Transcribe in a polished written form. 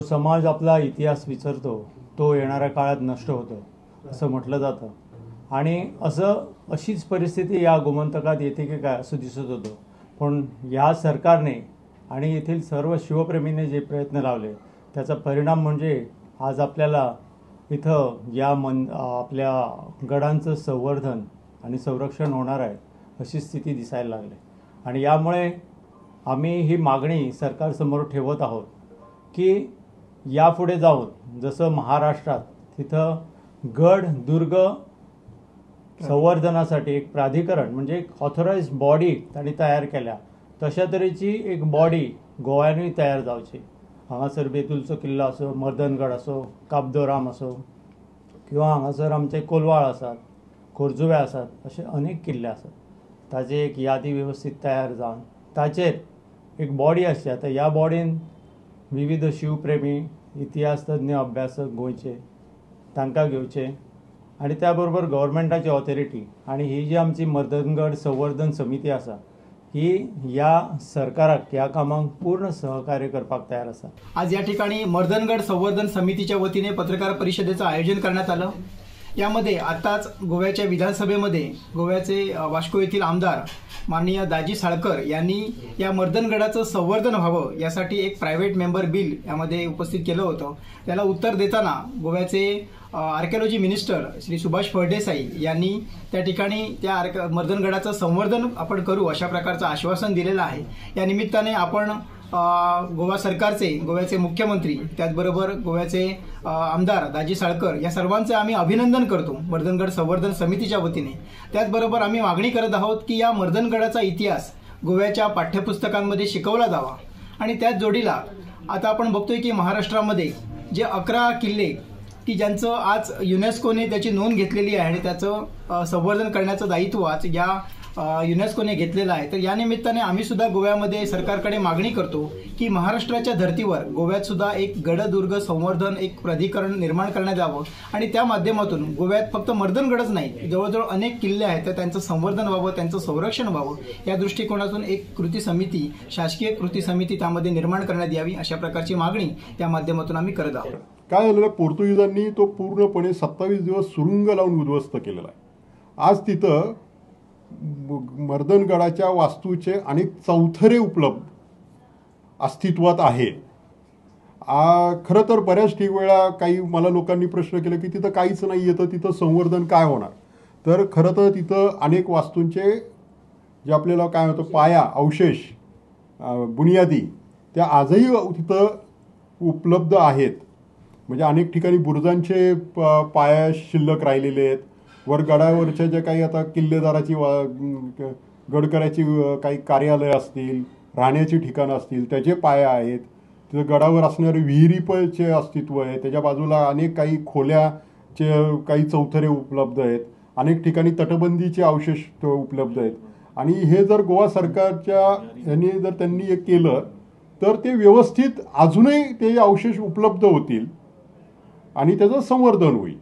समाज आपला इतिहास विसरतो तो येणाऱ्या काळात नष्ट होतो असं म्हटलं जातं आणि असं अशीच परिस्थिती या गोमंतकात येते की काय असं दिसत होतं। पण या सरकारने आणि येथील सर्व शिवप्रेमींनी जे प्रयत्न लावले त्याचा परिणाम म्हणजे आज आपल्याला इथं या आपल्या गडांचं संवर्धन आणि संरक्षण होणार आहे अशी स्थिती दिसायला लागली। आणि यामुळे आम्ही ही मागणी सरकारसमोर ठेवत आहोत की यापुढे जाऊन जसं महाराष्ट्रात तिथं गड दुर्ग संवर्धनासाठी एक प्राधिकरण म्हणजे एक ऑथोराइज्ड बॉडी तांणी तयार केल्या, तशा तरेची एक बॉडी गोव्यानूय तयार जावची। हांगासर बेतुलचो किल्लो आसो, मर्दनगड आसो, काबदोराम आसो किंवा हांगासर आमचे कोलवाळ आसात, खोर्जुवे आसात, असे अनेक किल्ले आसात। ताजे एक यादी व्यवस्थित तयार जावन ताचेर एक बॉडी आसची। आतां ह्या बॉडीन विविध शिवप्रेमी, इतिहास तज्ञ, अभ्यासक गोंयचे तांकां घेवचे आनी त्या बरोबर गव्हर्मेंटाची ऑथॉरिटी आनी ही जी आमची मर्दनगड संवर्धन समिती आसा ही ह्या सरकाराक ह्या कामाक पूर्ण सहकार्य करपाक तयार आसा। आज या ठिकाणी मर्दनगड संवर्धन समितीच्या वतीने पत्रकार परिषदेचं आयोजन करण्यात आलं। यामध्ये आताच गोव्याच्या विधानसभेमध्ये गोव्याचे वास्को येथील आमदार माननीय दाजी साळकर यांनी या मर्दनगडाचं संवर्धन व्हावं यासाठी एक प्रायव्हेट मेंबर बिल यामध्ये उपस्थित केलं होतं। त्याला उत्तर देताना गोव्याचे आर्किओलॉजी मिनिस्टर श्री सुभाष फळदेसाई यांनी त्या ठिकाणी त्या मर्दनगडाचं संवर्धन आपण करू अशा प्रकारचं आश्वासन दिलेलं आहे। या निमित्ताने आपण गोवा सरकारचे, गोव्याचे मुख्यमंत्री, त्याचबरोबर गोव्याचे आमदार दाजी साळकर या सर्वांचे आम्ही अभिनंदन करतो मर्दनगड संवर्धन समितीच्या वतीने। त्याचबरोबर आम्ही मागणी करत आहोत की या मर्दनगडाचा इतिहास गोव्याच्या पाठ्यपुस्तकांमध्ये शिकवला जावा। आणि त्याच जोडीला आता आपण बघतोय की महाराष्ट्रामध्ये जे 11 किल्ले की ज्यांचं आज युनेस्कोने त्याची नोंद घेतलेली आहे आणि त्याचं संवर्धन करण्याचं दायित्व आज या युनेस्कोने घेतलेलं आहे, तर या निमित्ताने आम्ही सुद्धा गोव्यामध्ये सरकारकडे मागणी करतो की महाराष्ट्राच्या धर्तीवर गोव्यात सुद्धा एक गडदुर्ग संवर्धन एक प्राधिकरण निर्माण करण्यात यावं आणि त्या माध्यमातून गोव्यात फक्त मर्दनगडच नाही, जवळजवळ अनेक किल्ले आहेत तर त्यांचं संवर्धन व्हावं, त्यांचं संरक्षण व्हावं या दृष्टिकोनातून एक कृती समिती, शासकीय कृती समिती त्यामध्ये निर्माण करण्यात यावी अशा प्रकारची मागणी त्या माध्यमातून आम्ही करत आहोत। काय झालेलं, पोर्तुगीजांनी तो पूर्णपणे 27 दिवस सुरुंग लावून उद्ध्वस्त केलेला आहे। आज तिथं मर्दनगडाच्या वास्तूचे अनेक चौथरे उपलब्ध अस्तित्वात आहे। खरं तर बऱ्याच वेळा काही मला लोकांनी प्रश्न केला की तिथं काहीच नाही येतं, तिथं संवर्धन काय होणार, तर खरं तर तिथं अनेक वास्तूंचे जे आपल्याला काय होतं पाया, अवशेष, बुनियादी त्या आजही तिथं उपलब्ध आहेत। म्हणजे अनेक ठिकाणी बुरुजांचे पाया शिल्लक राहिलेले आहेत। वर गडावरच्या ज्या काही आता किल्लेदाराची गडकऱ्याची काही कार्यालय असतील, राहण्याची ठिकाणं असतील त्याचे पाया आहेत। तिथं गडावर असणारे विहिरीचे अस्तित्व आहे, त्याच्या बाजूला अनेक काही खोल्याचे काही चौथरे उपलब्ध आहेत, अनेक ठिकाणी तटबंदीचे अवशेष उपलब्ध आहेत। आणि हे जर गोवा सरकारच्या यांनी जर त्यांनी हे केलं तर ते व्यवस्थित अजूनही ते अवशेष उपलब्ध होतील आणि त्याचं संवर्धन होईल।